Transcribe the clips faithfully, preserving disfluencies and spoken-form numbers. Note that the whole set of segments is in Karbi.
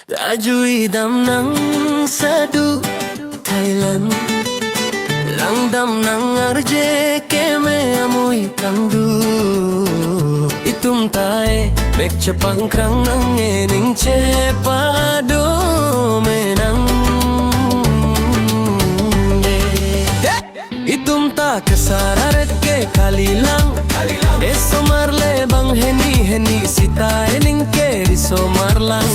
Ajuidam nang sedu Thailand, langdam nang arje keme amoi kangdu. Itum ta e mek chepangkrang nang, ening chepado me nang de. Itum ta kesar aret ke kalilang. Esomar le bang heni heni sita ening ke risomar lang.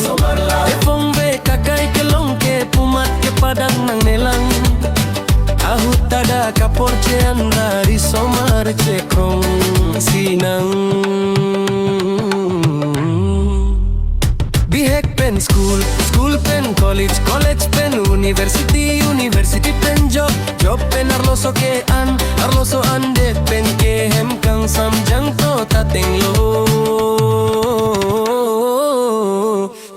Epong be kakai kelong ke pumat kepadang nang nelang. Ahut ta da kaporche an ra risomar chekrong si nang. Bihek pen school, school pen college, college pen university, university pen job, job pen arloso ke-an, arloso an det pen kehem kangsam jangto ta tenglo.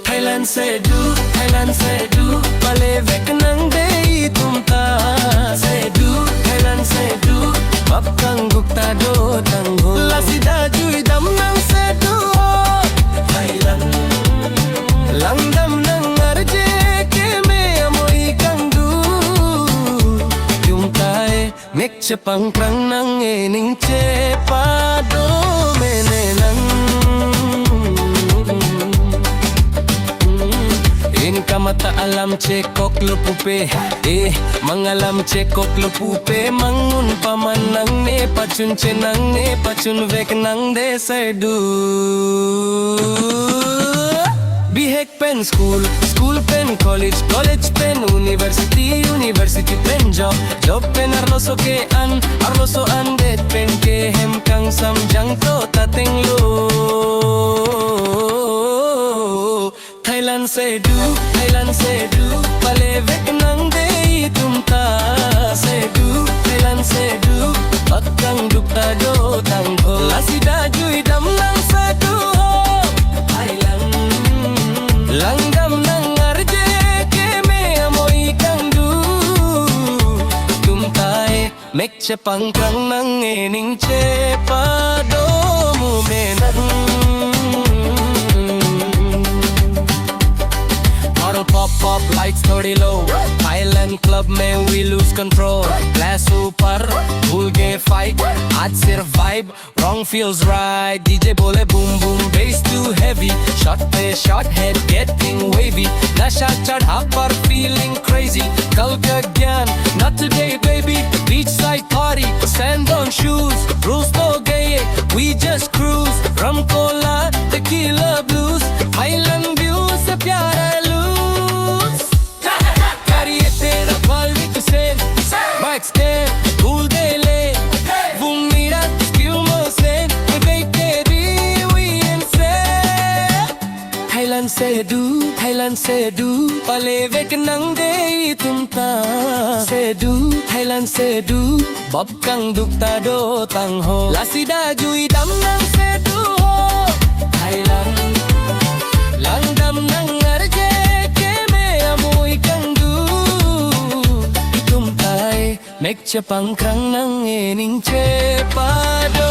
Thailand sedu, Thailand sedu, pale vek nang de itum ta. Sedu, Thailand sedu, bap kangduk ta do tangho. Lasi da juidam nang sedu ho Thailand, langdam nang arje keme amoi kangdu. Itum ta e mek chepangkrang nang, ening chepado me nang. Inkam ata alam chekoklo pupe, eh, mang alam chekoklo pupe, mang un paman nangne, pachun che nangne, pachun vek nang de sedu. Bihek pen school, school pen college, college pen university, university pen job, job pen arloso ke-an, arloso an det pen kehem kangsam jangto ta tenglo. Thailand sedu, Thailand sedu, pale vek nang de itum ta. Sedu, Thailand sedu, bap kangduk ta do tangho. Lasi da juidam nang sedu ho Thailand, langdam nang arje keme amoi kangdu. Itum ta e mek chepangkrang nang, ening chepado mu me nang. Bottle pop pop, lights thirty low, Thailand club mein we lose control. Glass upar, bhul gaye fight, aaj sirf vibe, wrong feels right. D J bole boom boom, bass too heavy. Shot pe shot, head getting wavy. Nasha chadha par, feeling crazy. Kal ka gyan, not today, baby. Beachside party, sand on shoes. Rules no gaye, we just cruise. Rum cola, tequila blues. Thailand view se pyara lose. Kariye tera bal vik sen, bike stand, cool de le, vung mira, skill mo sen, bake teri we and say. Thailand sedu, Thailand sedu, pale vek nang de itum ta. Sedu, Thailand sedu, bap kangduk ta do tangho. Lasi da juidam nang sedu ho Thailand, langdam nang arje keme amoi kangdu. Itum ta e mek chepangkrang nang, ening chepado